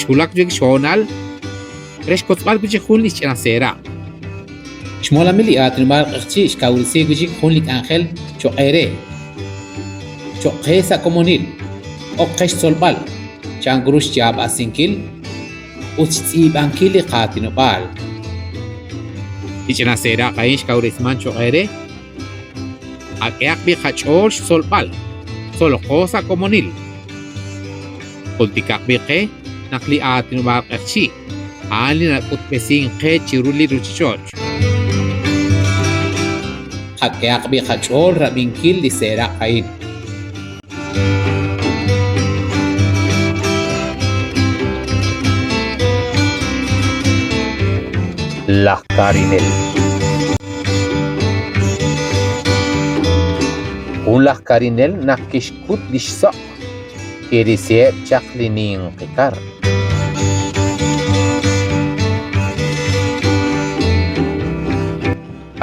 Xwulak chik xhoonal re xkotzb'al wi' chik jun li xch'ina seeraq'. Xmolamil li aatinob'aal q'eqchi' xkawresi wi' chik jun li k'anjel cho'q eere, cho'q qe sa' komonil, ok qe xtzolb'al chan ru xyaab'asinkil ut xtz'iib'ankil li qaatinob'aal. Li ch'ina seeraq' a'in xkawresiman cho'q eere, qak'ehaq b'i' qach'ool xtzolb'al, tzoloqo sa' komonil. Jultikaq b'i' qe naq li aatinob'aal q'eqchi' a'an li nak'utb'esink qe chiru li ruuchich'och'. Qak'ehaq b'i' qach'ool rab'inkil li seeraq' a'in. Laj karinel. Jun laj karinel naq kixkut li xsoq, kirisiheb' chaq li ninqi kar.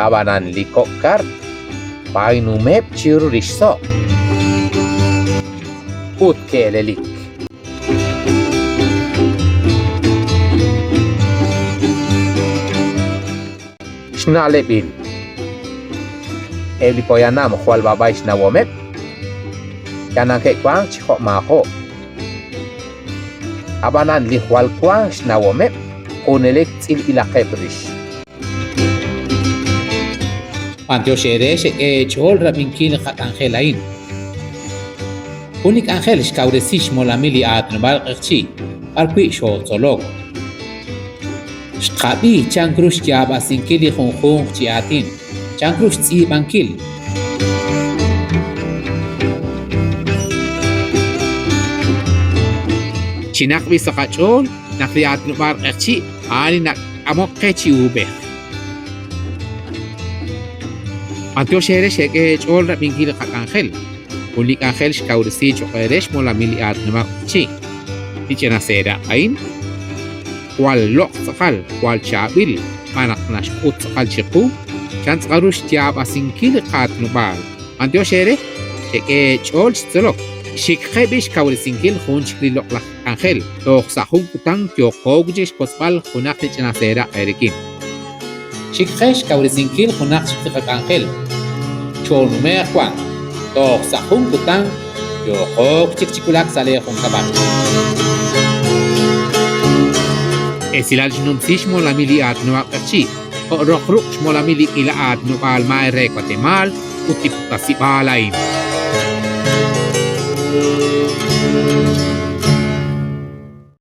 Ab'anan li kok' kar b'aynumeb' chiru li xso' ut ke'elelik. Xna'leb'il Eb' li poyanam jwal b'ab'ay xnawomeb', yal nake'wank chi jo'maajo'. Ab'anan li jwal wank xnawomeb' junelik tz'ilb'ilaqeb' rix. B'antiox eere xek'e eech'ool rab'inkil li qak'anjel a'in. Jun li k'anjel xkawresi xmolamil li aatinob'aal q'eqchi' b'ar wi' xootzolok. Xqab'i chank ru xyaab'asinkil li junjunq chi aatin, chank ru xtz'iib'ankil. Chinaq b'i' sa' qach'ool naq li aatinob'aal q'eqchi' a'an li nak'amok qe chi uub'ej. B'antiox eere xeek'e eech'ool rab'inkil li qak'anjel, jun li k'anjel xkawresi cho'q eere xmolamil li aatinob'aal q'eqchi'. Li ch'ina seeraq' a'in jwal loq' tz'aqal, jwal chaab'il, xb'aan naq naxk'ut tz'aqal chiqu chan tz'aqal ru xyaab'asinkil li qaatinob'aal. B'antiox eere xek'e eech'ool chi tzolok. Xik qe b'i' xkawresinkil jun chik li loq'laj k'anjel, toj sa' jun kutan yooqo wi' chik xwotzb'al junaq li ch'ina seeraq' eerik'in. Xik qe xkawresinkil junaq chik li qak'anjel. Choonume'q wan, toj sa' jun kutan yooqo chik chi wulak sa' lee junkab'al. Esilal xnumsi xmolamil li aatinob'aal Q'eqchi', jo' roq ruq' xmolamil li k'iila aatinob'aal maay re Watemaal ut li puktasib'aal a'in.